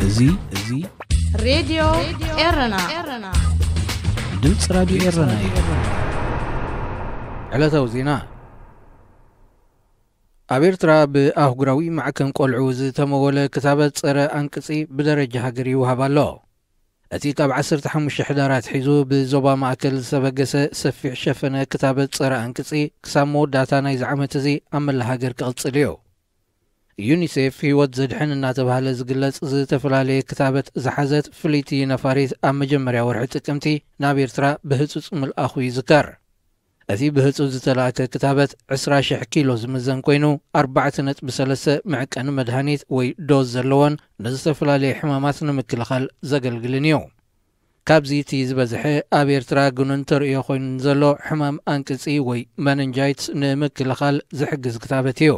እዚ እዚ ሬድዮ ኤረና፣ ድምፂ ራዲዮ ኤረና እዩ። ዕለታዊ ዜና። ኣብ ኤርትራ ብኣህጉራዊ ማዕከን ቆልዑ ዝተመወለ ክታበት ጸረ ኣንቅጺ ብደረጃ ሃገር ይወሃብ ኣሎ። እቲ ካብ ዓሰርተ ሓሙሽተ ሕዳር ኣትሒዙ ብዞባ ማእከል ዝተበገሰ ሰፊሕ ሸፈነ ክታበት ጸረ ኣንቅጺ ክሳብ መወዳእታ ናይዚ ዓመት እዚ ኣብ መላ ሃገር ክቕጽል እዩ። ዩኒሴፍ ህይወት ዘድሕን እናተባህለ ዝግለጽ ዝተፈላለየ ክታበት ዝሓዘት ፍልይቲ ነፋሪት ኣብ መጀመርያ ወርሒ ጥቅምቲ ናብ ኤርትራ ብህጹጽ ምልኣኹ ይዝከር። እቲ ብህጹጽ ዝተላእከ ክታበት ዕስራ ሽሕ ኪሎ ዝምዘን ኮይኑ፣ ኣርባዕተ ነጥቢ ሰለስተ መዕቀኒ መድሃኒት ወይ ዶዝ ዘለዎን ንዝተፈላለየ ሕማማት ንምክልኻል ዘገልግልን እዩ። ካብዚ እቲ ዝበዝሐ ኣብ ኤርትራ ግኑን ተርእዮ ኮይኑ ንዘሎ ሕማም ኣንቅጺ ወይ መነንጃይትስ ንምክልኻል ዝሕግዝ ክታበት እዩ።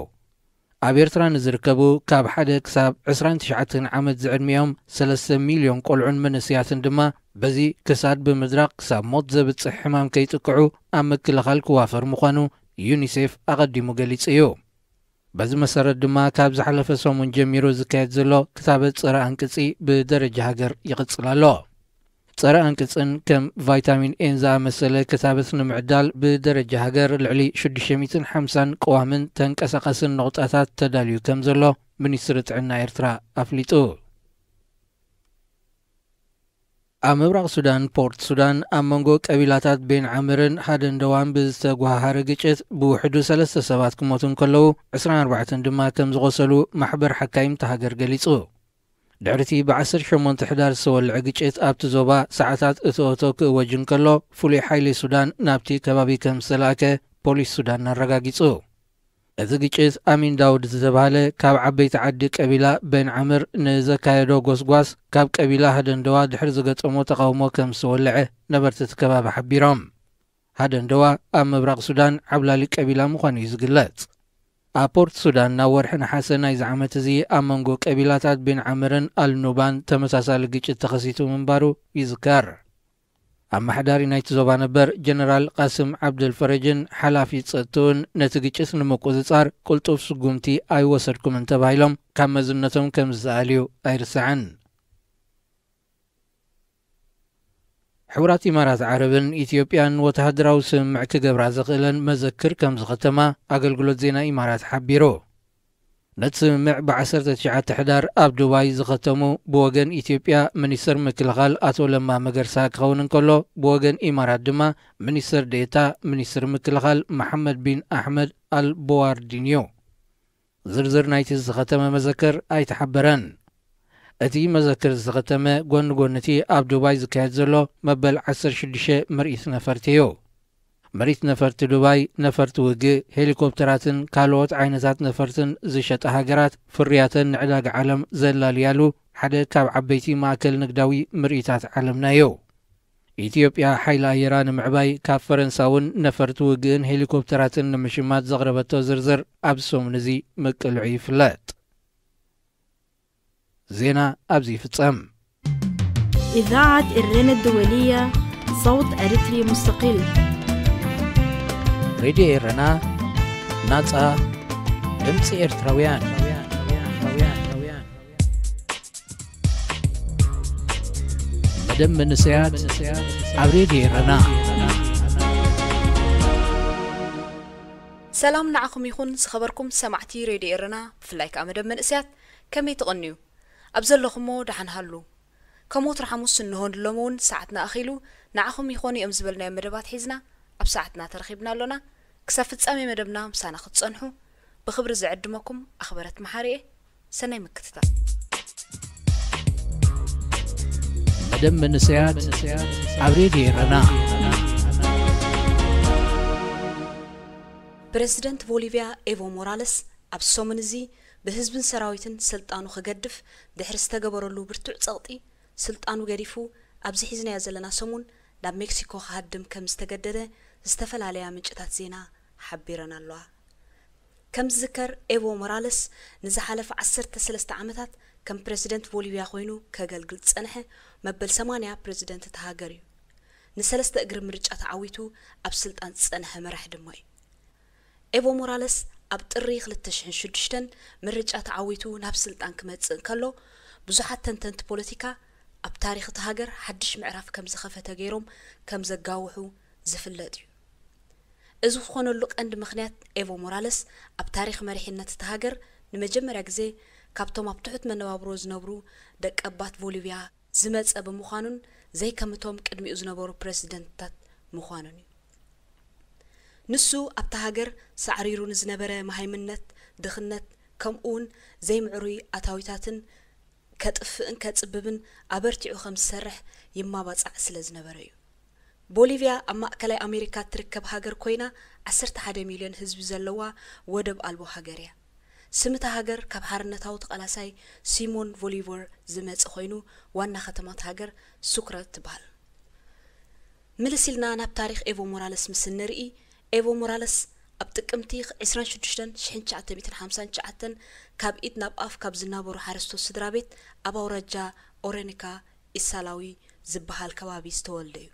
ኣብ ኤርትራ ንዝርከቡ ካብ ሓደ ክሳብ ዕስራን ትሽዓተን ዓመት ዝዕድሚኦም ሰለስተ ሚልዮን ቆልዑን መንእሰያትን ድማ በዚ ክሳድ ብምድራቕ ክሳብ ሞት ዘብጽሕ ሕማም ከይጥቅዑ ኣብ ምክልኻል ክዋፈር ምዃኑ ዩኒሴፍ ኣቐዲሙ ገሊጹ እዩ። በዚ መሰረት ድማ ካብ ዝሓለፈ ሰሙን ጀሚሩ ዝካየድ ዘሎ ክታበት ጸረ ኣንቅጺ ብደረጃ ሃገር ይቕጽል ኣሎ። ጸረ ኣንቅጽን ከም ቫይታሚን ኤን ዝኣመሰለ ክታበት ንምዕዳል ብደረጃ ሃገር ልዕሊ ሽዱሽተ ሚእትን ሓምሳን ቀዋምን ተንቀሳቐስን ነቑጣታት ተዳልዩ ከም ዘሎ ሚኒስትሪ ጥዕና ኤርትራ ኣፍሊጡ። ኣብ ምብራቕ ሱዳን፣ ፖርት ሱዳን፣ ኣብ መንጎ ቀቢላታት ቤን ዓምርን ሃደንደዋን ብዝተጓሃሃረ ግጭት ብውሕዱ ሰለስተ ሰባት ክሞቱ እንከለዉ፣ ዕስራን ኣርባዕተን ድማ ከም ዝቖሰሉ ማሕበር ሓካይም እታ ሃገር ገሊጹ። ድሕሪቲ ብዓሰርተ ሸሞንተ ሕዳር ዝተወልዐ ግጭት ኣብቲ ዞባ ሰዓታት እቶ እቶ ክእወጅ እንከሎ፣ ፍሉይ ሓይሊ ሱዳን ናብቲ ከባቢ ከም ዝተላእከ ፖሊስ ሱዳን ኣረጋጊጹ። እቲ ግጭት ኣሚን ዳውድ ዝተባህለ ካብ ዓበይቲ ዓዲ ቀቢላ በን ዓምር ንዘካየዶ ጎስጓስ ካብ ቀቢላ ሃደንደዋ ድሕሪ ዝገጠሞ ተቓውሞ ከም ዝተወልዐ ነበርቲ እቲ ከባቢ ሓቢሮም። ሃደንደዋ ኣብ ምብራቕ ሱዳን ዓብላሊ ቀቢላ ምዃኑ እዩ ዝግለጽ። ኣብ ፖርት ሱዳን ናብ ወርሒ ነሓሰ ናይዚ ዓመት እዚ ኣብ መንጎ ቀቢላታት ቤን ዓምርን ኣልኑባን ተመሳሳሊ ግጭት ተኸሲቱ ምንባሩ ይዝከር። ኣመሓዳሪ ናይቲ ዞባ ነበር ጀነራል ቃስም ዓብደልፈረጅን ሓላፊ ጸጥትኡን ነቲ ግጭት ንምቁጽጻር ቅልጡፍ ስጉምቲ ኣይወሰድኩምን ተባሂሎም ካብ መዝነቶም ከም ዝተኣልዩ ኣይርሳዕን። ሕቡራት ኢማራት ዓረብን ኢትዮጵያን ወተሃደራዊ ስምምዕ ክገብራ ዘኽእለን መዘክር ከም ዝኸተማ ኣገልግሎት ዜና ኢማራት ሓቢሩ። ነቲ ስምምዕ ብዓሰርተ ትሽዓተ ሕዳር ኣብ ዱባይ ዝኸተሙ ብወገን ኢትዮጵያ ሚኒስትር ምክልኻል ኣቶ ለማ መገርሳ ክኸውን እንከሎ፣ ብወገን ኢማራት ድማ ሚኒስትር ዴኤታ ሚኒስትር ምክልኻል መሓመድ ቢን ኣሕመድ ኣል ቦዋርዲን እዩ። ዝርዝር ናይቲ ዝተኸተመ መዘክር ኣይተሓበረን። እቲ መዘክር ዝተኸተመ ጎኒ ጎኒ እቲ ኣብ ዱባይ ዝካየድ ዘሎ መበል ዓሰርተ ሽዱሽተ ምርኢት ነፈርቲ እዩ። ምርኢት ነፈርቲ ዱባይ፣ ነፈርቲ ውግእ፣ ሄሊኮፕተራትን ካልኦት ዓይነታት ነፈርትን ዝሸጣ ሃገራት ፍርያተን ንዕዳጋ ዓለም ዘላልያሉ ሓደ ካብ ዓበይቲ ማእከል ንግዳዊ ምርኢታት ዓለምና እዩ። ኢትዮጵያ ሓይሊ ኣየራ ንምዕባይ ካብ ፈረንሳ እውን ነፈርቲ ውግእን ሄሊኮፕተራትን ንምሽማት ዘቕረበቶ ዝርዝር ኣብዚ ሰሙን እዚ ምቅልዑ ይፍለጥ። ዜና ኣብዚ ይፍጸም። إذاعة إرينا الدولية، صوت أريتري مستقل. ሬድዮ ኤረና፣ ናጻ ድምጺ ኤርትራውያን። መደብ መንእሰያት ኣብ ሬድዮ ኤረና። ሰላም ንዓኹም ይኹን ዝኸበርኩም ሰማዕቲ ሬድዮ ኤረና፣ ብፍላይ ከኣ መደብ መንእሰያት። ከመይ ትቕንዩ? ኣብ ዘለኹሞ ደሓን ሃሉ። ከም ወትሩ ሓሙስ እንሆ ንሎሚ እውን ሰዓትና ኣኺሉ ንዓኹም ይኾኑ እዮም ዝበልናዮም መደባት ሒዝና ኣብ ሰዓትና ተረኺብና ኣሎና። ክሳብ ፍጻሜ መደብና ምሳና ክትጸንሑ ብኽብሪ ዝዕድመኩም ኣኽበረት መሓሪ እየ። ሰናይ ምክትታል። መደብ መንእሰያት ኣብ ሬድዮ ኤረና። ፕረዚደንት ቦሊቪያ ኤቮ ሞራለስ ኣብ ሰሙን እዚ ብህዝብን ሰራዊትን ስልጣኑ ክገድፍ ድሕሪ ዝተገበረሉ ብርቱዕ ጸቕጢ፣ ስልጣኑ ገዲፉ ኣብዚ ሒዝናዮ ዘለና ሰሙን ናብ ሜክሲኮ ክሃድም ከም ዝተገደደ ዝተፈላለያ ምንጭታት ዜና ሓቢረን ኣለዋ። ከም ዝዝከር፣ ኤቮ ሞራለስ ንዝሓለፈ ዓሰርተ ሰለስተ ዓመታት ከም ፕረዚደንት ቦሊቪያ ኮይኑ ከገልግል ዝጸንሐ መበል ሰማንያ ፕረዚደንት እታ ሃገር እዩ። ንሰለስተ እግሪ ምርጫ ተዓዊቱ ኣብ ስልጣን ዝጸንሐ መራሒ ድማ እዩ። ኤቮ ሞራለስ ኣብ ጥሪ ክልተ ሽሕን ሽዱሽተን ምርጫ ተዓዊቱ ናብ ስልጣን ክመጽእ እንከሎ፣ ብዙሓት ተንተንቲ ፖለቲካ ኣብ ታሪኽ እታ ሃገር ሓድሽ ምዕራፍ ከም ዝኸፈተ ገይሮም ከም ዘጋውሑ ዝፍለጥ እዩ። እዚ ዝኾነሉ ቀንዲ ምኽንያት ኤቮ ሞራለስ ኣብ ታሪኽ መሪሕነት እታ ሃገር ንመጀመርያ ግዜ ካብቶም ኣብ ትሑት መነባብሮ ዝነብሩ ደቀባት ቦሊቪያ ዝመጸ ብምዃኑን ዘይከምቶም ቅድሚኡ ዝነበሩ ፕረዚደንትታት ምዃኑን እዩ። ንሱ ኣብታ ሃገር ሳዕሪሩ ንዝነበረ መሃይምነት፣ ድኽነት፣ ከምኡውን ዘይምዕሩይ ኣታዊታትን ከጥፍእን ከጽብብን ኣበርቲዑ ከም ዝሰርሕ ይማባጻዕ ስለ ዝነበረ እዩ። ቦሊቪያ ኣብ ማእከላይ ኣሜሪካ እትርከብ ሃገር ኮይና ዓሰርተ ሓደ ሚልዮን ህዝቢ ዘለዋ ወደብ ኣልቦ ሃገር እያ። ስም እታ ሃገር ካብ ሓርነታዊ ተቓላሳይ ሲሞን ቦሊቨር ዝመጸ ኮይኑ ዋና ከተማ እታ ሃገር ሱክረ ትበሃል። ምልስ ኢልና ናብ ታሪኽ ኤቮ ሞራለስ ምስ እንርኢ፣ ኤቮ ሞራለስ ኣብ ጥቅምቲ ዕስራን ሽዱሽተን ሽሕን ትሽዓተ ሚእትን ሓምሳን ትሽዓተን ካብ ኢድ ናብ ኣፍ ካብ ዝናበሩ ሓረስቶት ስድራ ቤት ኣብ ኣውራጃ ኦረኒካ ኢሳላዊ ዝበሃል ከባቢ ዝተወልደ እዩ።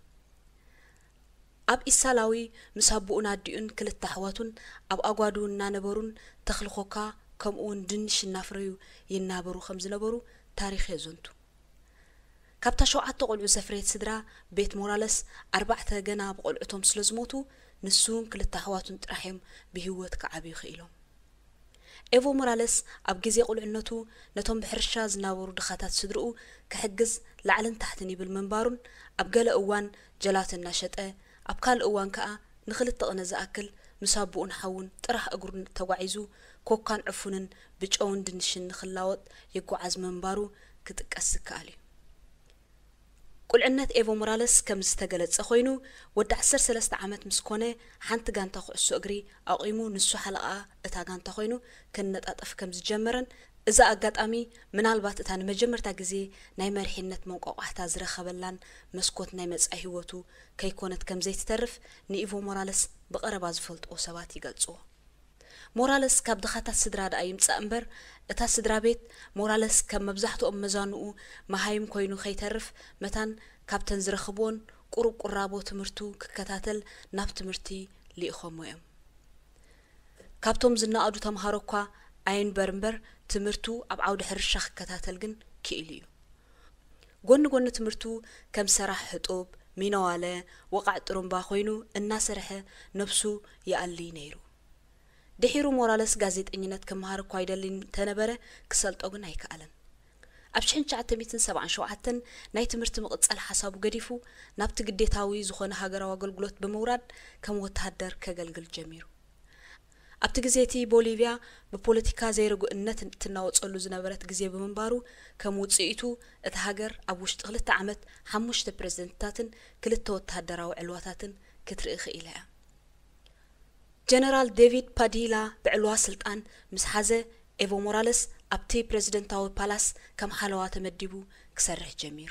ኣብ ኢሳላዊ ምስ ኣቦኡን ኣዲኡን ክልተ ኣሕዋቱን ኣብ ኣጓዱ እናነበሩን ተኽሊ ኮካ ከምኡውን ድንሽ እናፍረዩ ይናበሩ ከም ዝነበሩ ታሪኽ የዘንቱ። ካብታ ሸውዓተ ቆልዑ ዘፍረየት ስድራ ቤት ሞራለስ ኣርባዕተ ገና ብቆልዑቶም ስለ ዝሞቱ ንሱን ክልተ ኣሕዋቱን ጥራሕ እዮም ብህይወት ክዓብዩ ክኢሎም። ኤቮ ሞራለስ ኣብ ግዜ ቁልዕነቱ ነቶም ብሕርሻ ዝናበሩ ድኻታት ስድርኡ ክሕግዝ ላዕልን ታሕትን ይብል ምንባሩን ኣብ ገለ እዋን ጀላቶ እናሸጠ ኣብ ካልእ እዋን ከኣ ንኽልተ ቅነ ዝኣክል ምስ ኣቦኡን ሓውን ጥራሕ እግሩ ተጓዒዙ ኮካን ዕፉንን ብጨውን ድንሽን ንኽላወጥ ይጓዓዝ ምንባሩ ክጥቀስ ዝከኣል እዩ። ቁልዕነት ኤቮ ሞራለስ ከም ዝተገለጸ ኮይኑ፣ ወዲ ዓሰርተ ሰለስተ ዓመት ምስ ኮነ ሓንቲ ጋንታ ኩዕሶ እግሪ ኣቑሙ፣ ንሱ ሓለቓ እታ ጋንታ ኮይኑ ክነጣጠፍ ከም ዝጀመረን፣ እዚ ኣጋጣሚ ምናልባት እታ ንመጀመርታ ግዜ ናይ መሪሕነት መንቋቋሕታ ዝረኸበላን መስኮት ናይ መጻኢ ህይወቱ ከይኮነት ከም ዘይትተርፍ ንኢቮ ሞራለስ ብቐረባ ዝፈልጥዎ ሰባት ይገልጽዎ። ሞራለስ ካብ ድኻታት ስድራ ደኣ ይምጻእ እምበር፣ እታ ስድራ ቤት ሞራለስ ከም መብዛሕትኦም መዛንኡ መሃይም ኮይኑ ከይተርፍ መታን ካብተን ዝረኽብዎን ቁሩብ ቁራቦ ትምህርቱ ክከታተል ናብ ትምህርቲ ልኢኾሞ እዮም። ካብቶም ዝነኣዱ ተምሃሮ እኳ ኣይንበር እምበር፣ ትምህርቱ ኣብ ዓውዲ ሕርሻ ክከታተል ግን ክኢሉ እዩ። ጎኒ ጎኒ ትምህርቱ ከም ሰራሕ ሕጡብ፣ ሚነዋለ፣ ወቓዕ ጥሩምባ ኮይኑ እናሰርሐ ነብሱ ይኣልይ ነይሩ። ድሒሩ ሞራለስ ጋዜጠኝነት ክመሃር እኳ ይደሊ እንተነበረ ክሰልጦ ግን ኣይከኣለን። ኣብ ሽሕን ትሽዓተ ሚእትን ሰብዓን ሸውዓተን ናይ ትምህርቲ ምቕጻል ሓሳቡ ገዲፉ ናብቲ ግዴታዊ ዝኾነ ሃገራዊ ኣገልግሎት ብምውራድ ከም ወተሃደር ከገልግል ጀሚሩ። ኣብቲ ግዜ እቲ ቦሊቪያ ብፖለቲካ ዘይርጉእነት እትናወጸሉ ዝነበረት ግዜ ብምንባሩ ከም ውጽኢቱ እታ ሃገር ኣብ ውሽጢ ክልተ ዓመት ሓሙሽተ ፕረዚደንትታትን ክልተ ወተሃደራዊ ዕልዋታትን ክትርኢ ክኢላ እያ። ጀነራል ዴቪድ ፓዲላ ብዕልዋ ስልጣን ምስ ሓዘ፣ ኤቮ ሞራለስ ኣብቲ ፕረዚደንታዊ ፓላስ ከም ሓለዋ ተመዲቡ ክሰርሕ ጀሚሩ።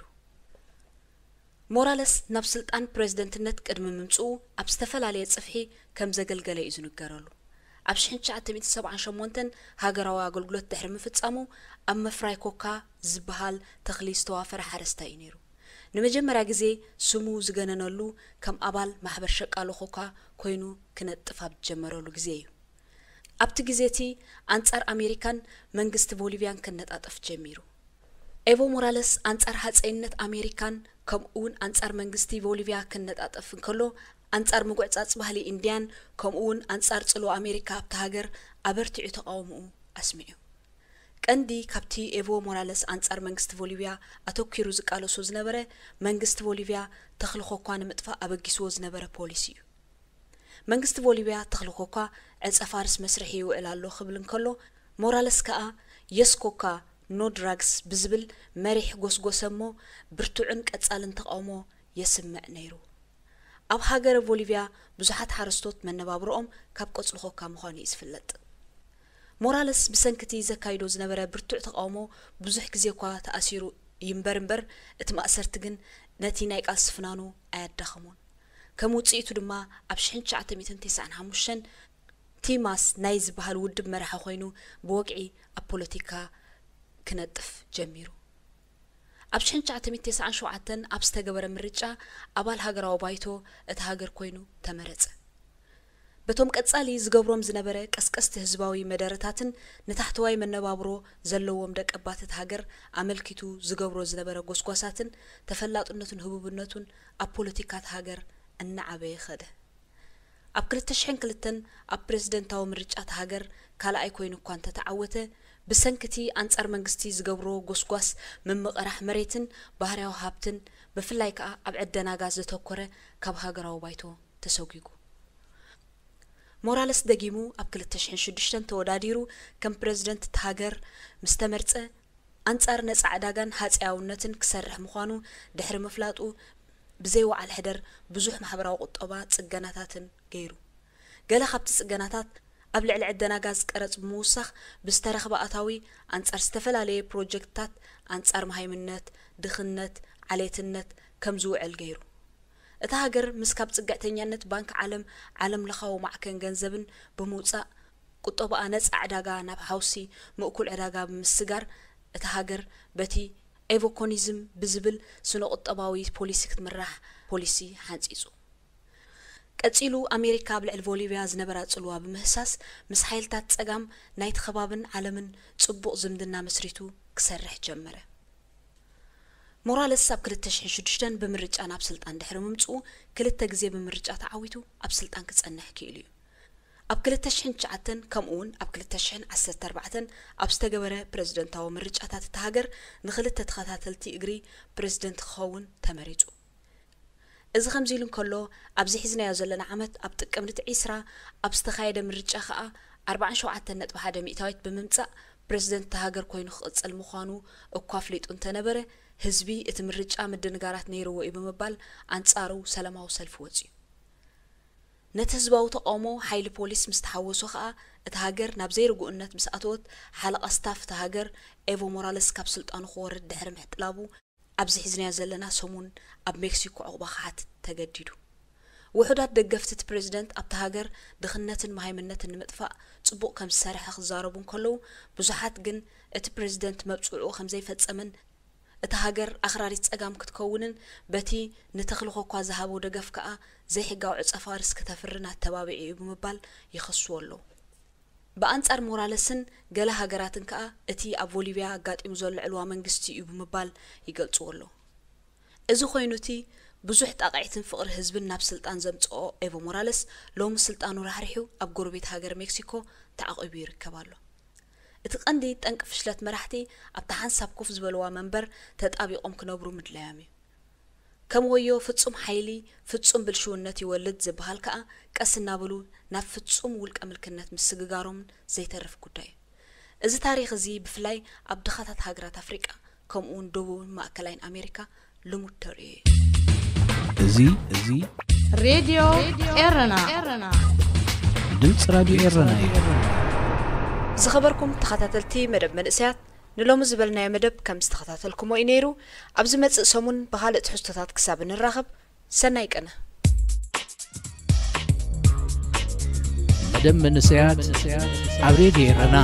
ሞራለስ ናብ ስልጣን ፕረዚደንትነት ቅድሚ ምምጽኡ ኣብ ዝተፈላለየ ጽፍሒ ከም ዘገልገለ እዩ ዝንገረሉ። ኣብ ሽሕን ትሽዓተ ሚእትን ሰብዓን ሸሞንተን ሃገራዊ ኣገልግሎት ድሕሪ ምፍጻሙ ኣብ መፍራይ ኮካ ዝበሃል ተኽሊ ዝተዋፈረ ሓረስታይ እዩ ነይሩ። ንመጀመርያ ግዜ ስሙ ዝገነነሉ ከም ኣባል ማሕበር ሸቃሎ ኮካ ኮይኑ ክነጥፍ ኣብ ዝጀመረሉ ግዜ እዩ። ኣብቲ ግዜ እቲ ኣንጻር ኣሜሪካን መንግስቲ ቦሊቪያን ክነጣጠፍ ጀሚሩ። ኤቮ ሞራለስ ኣንጻር ሃጸይነት ኣሜሪካን ከምኡውን ኣንጻር መንግስቲ ቦሊቪያ ክነጣጠፍ እንከሎ፣ ኣንጻር ምጉዕጻጽ ባህሊ ኢንድያን ከምኡውን ኣንጻር ጽልዋ ኣሜሪካ ኣብታ ሃገር ኣበርቲዑ ተቓውሞኡ ኣስሚዑ። ቀንዲ ካብቲ ኤቮ ሞራለስ ኣንጻር መንግስቲ ቦሊቪያ ኣተኲሩ ዝቃለሶ ዝነበረ፣ መንግስቲ ቦሊቪያ ተኽሊ ኮኳ ንምጥፋእ ኣበጊስዎ ዝነበረ ፖሊሲ እዩ። መንግስቲ ቦሊቪያ ተኽሊ ኮኳ ዕጸ ፋርስ መስርሒ ይውዕል ኣሎ ክብል እንከሎ፣ ሞራለስ ከኣ የስ ኮካ ኖ ድራግስ ብዝብል መሪሕ ጎስጎሰ እሞ ብርቱዕን ቀጻልን ተቓውሞ የስምዕ ነይሩ። ኣብ ሃገረ ቦሊቪያ ብዙሓት ሓረስቶት መነባብሮኦም ካብ ቆጽሊ ኮካ ምዃኑ እዩ ዝፍለጥ። ሞራለስ ብሰንኪ እቲ ዘካይዶ ዝነበረ ብርቱዕ ተቓውሞ ብዙሕ ግዜ እኳ ተኣሲሩ ይንበር እምበር፣ እቲ ማእሰርቲ ግን ነቲ ናይ ቃልሲ ፍናኑ ኣየዳኸሞን። ከም ውጽኢቱ ድማ ኣብ ሽሕን ትሽዓተ ሚእትን ተስዓን ሓሙሽተን ቲማስ ናይ ዝበሃል ውድብ መራሒ ኮይኑ ብወግዒ ኣብ ፖለቲካ ክነጥፍ ጀሚሩ። ኣብ ሽሕን ትሽዓተ ሚእትን ተስዓን ሸውዓተን ኣብ ዝተገበረ ምርጫ ኣባል ሃገራዊ ባይቶ እታ ሃገር ኮይኑ ተመረጸ። በቶም ቀጻሊ ዝገብሮም ዝነበረ ቀስቀስቲ ህዝባዊ መደረታትን ንታሕተዋይ መነባብሮ ዘለዎም ደቀባት እታ ሃገር ኣመልኪቱ ዝገብሮ ዝነበረ ጎስጓሳትን ተፈላጥነቱን ህቡብነቱን ኣብ ፖለቲካ እታ ሃገር እናዓበየ ከደ። ኣብ ክልተ ሽሕን ክልተን ኣብ ፕረዚደንታዊ ምርጫ እታ ሃገር ካልኣይ ኮይኑ እኳ እንተተዓወተ፣ ብሰንኪ እቲ ኣንጻር መንግስቲ ዝገብሮ ጎስጓስ ምምቕራሕ መሬትን ባህርያዊ ሃብትን፣ ብፍላይ ከኣ ኣብ ዕደና ጋዝ ዘተኮረ፣ ካብ ሃገራዊ ባይቶ ተሰጒጉ። ሞራለስ ደጊሙ ኣብ ክልተ ሽሕን ሽዱሽተን ተወዳዲሩ ከም ፕረዚደንት እታ ሃገር ምስ ተመርጸ፣ ኣንጻር ነጻ ዕዳጋን ሃጸያውነትን ክሰርሕ ምዃኑ ድሕሪ ምፍላጡ፣ ብዘይ ወዓል ሕደር ብዙሕ ማሕበራዊ ቁጠባ ጽገናታትን ገይሩ። ገለ ካብቲ ጽገናታት ኣብ ልዕሊ ዕደና ጋዝ ቀረጽ ብምውሳኽ ብዝተረኽበ ኣታዊ ኣንጻር ዝተፈላለየ ፕሮጀክትታት ኣንጻር መሃይምነት፣ ድኽነት፣ ዓሌትነት ከም ዝውዕል ገይሩ። እታ ሃገር ምስ ካብ ጽግዕተኛነት ባንክ ዓለም ዓለም ለኻዊ ማዕከን ገንዘብን ብምውጻእ ቁጠባኣ ነጻ ዕዳጋ ናብ ሓውሲ ምእኩል ዕዳጋ ብምስጋር እታ ሃገር በቲ ኤቮኮኒዝም ብዝብል ስነ ቁጠባዊ ፖሊሲ ክትምራሕ ፖሊሲ ሓንጺጹ። ቀጺሉ ኣሜሪካ ኣብ ልዕሊ ቦሊቪያ ዝነበራ ጽልዋ ብምህሳስ ምስ ሓይልታት ጸጋም ናይቲ ከባብን ዓለምን ጽቡቕ ዝምድና መስሪቱ ክሰርሕ ጀመረ። ሞራለስ ኣብ ክልተ ሽሕን ሽዱሽተን ብምርጫ ናብ ስልጣን ድሕሪ ምምጽኡ ክልተ ግዜ ብምርጫ ተዓዊቱ ኣብ ስልጣን ክጸንሕ ክኢሉ እዩ። ኣብ ክልተ ሽሕን ትሽዓተን ከምኡ እውን ኣብ ክልተ ሽሕን ዓሰርተ ኣርባዕተን ኣብ ዝተገበረ ፕረዚደንታዊ ምርጫታት እታ ሃገር ንክልተ ተኸታተልቲ እግሪ ፕረዚደንት ክኸውን ተመሪጹ። እዚ ከምዚ ኢሉ እንከሎ፣ ኣብዚ ሒዝናዮ ዘለና ዓመት ኣብ ጥቅምቲ ዒስራ ኣብ ዝተኻየደ ምርጫ ከኣ ኣርባዓን ሸውዓተን ነጥቢ ሓደ ሚእታዊት ብምምጻእ ፕረዚደንት እታ ሃገር ኮይኑ ክቕጽል ምዃኑ እኳ ኣፍሊጡ እንተነበረ፣ ህዝቢ እቲ ምርጫ ምድንጋራት ነይርዎ እዩ ብምባል ኣንጻሩ ሰላማዊ ሰልፊ ወጺኡ። ነቲ ህዝባዊ ተቃውሞ ሓይሊ ፖሊስ ምስ ተሓወሶ ከኣ እታ ሃገር ናብ ዘይርጉእነት ምስ ኣተወት፣ ሓለቓ ስታፍ እታ ሃገር ኤቮ ሞራለስ ካብ ስልጣኑ ክወርድ ድሕሪ ምሕጥላቡ፣ ኣብዚ ሒዝናዮ ዘለና ሰሙን ኣብ ሜክሲኮ ዕቑባ ክሓትት ተገዲዱ። ውሑዳት ደገፍቲ እቲ ፕረዚደንት ኣብታ ሃገር ድኽነትን መሃይምነትን ንምጥፋእ ጽቡቕ ከም ዝሰርሐ ክዛረቡ እንከለዉ፣ ብዙሓት ግን እቲ ፕረዚደንት መብጽዑ ከም ዘይፈጸመን እታ ሃገር ኣኽራሪት ጸጋም ክትከውንን በቲ ንተኽሊ ኮኳ ዝሃቦ ደገፍ ከኣ ዘይሕጋዊ ዕጸ ፋርስ ክተፍርን ኣተባቢዑ እዩ ብምባል ይኸስዎ ኣለዉ። ብኣንጻር ሞራለስን ገለ ሃገራትን ከኣ እቲ ኣብ ቦሊቪያ ኣጋጢሙ ዘሎ ዕልዋ መንግስቲ እዩ ብምባል ይገልጽዎ ኣለዉ። እዚ ኮይኑ እቲ ብዙሕ ጣቕዒትን ፍቕሪ ህዝብን ናብ ስልጣን ዘምጽኦ ኤቮ ሞራለስ ሎሚ ስልጣኑ ራሕሪሑ ኣብ ጎረቤት ሃገር ሜክሲኮ ተዓቒቡ ይርከብ ኣሎ። እቲ ቀንዲ ጠንቂ ፍሽለት መራሕቲ ኣብታ ሓንሳብ ኮፍ ዝበልዋ መንበር ተጣቢቖም ክነብሩ ምድላዮም እዩ። ከም ወዮ ፍጹም ሓይሊ ፍጹም ብልሽውነት ይወልድ ዝበሃል ከኣ ቀስ እናበሉ ናብ ፍጹም ውልቀ ምልክነት ምስግጋሮምን ዘይተርፍ ጉዳይ እዩ። እዚ ታሪኽ እዚ ብፍላይ ኣብ ድኻታት ሃገራት ኣፍሪቃ ከምኡውን ደቡብን ማእከላይን ኣሜሪካ ልሙድ ተርእዮ እዩ። እዚ እዚ ሬድዮ ኤረና ድምፂ ራድዮ ኤረና እዩ። ዝኸበርኩም ተኸታተልቲ መደብ መንእሰያት፣ ንሎሚ ዝበልናዮ መደብ ከም ዝተኸታተልኩሞ እዩ ነይሩ። ኣብ ዝመጽእ ሰሙን ብኻልእ ትሕዝቶታት ክሳብ እንራኸብ፣ ሰናይ ቅነ። መደብ መንእሰያት ኣብ ሬድዮ ኤረና።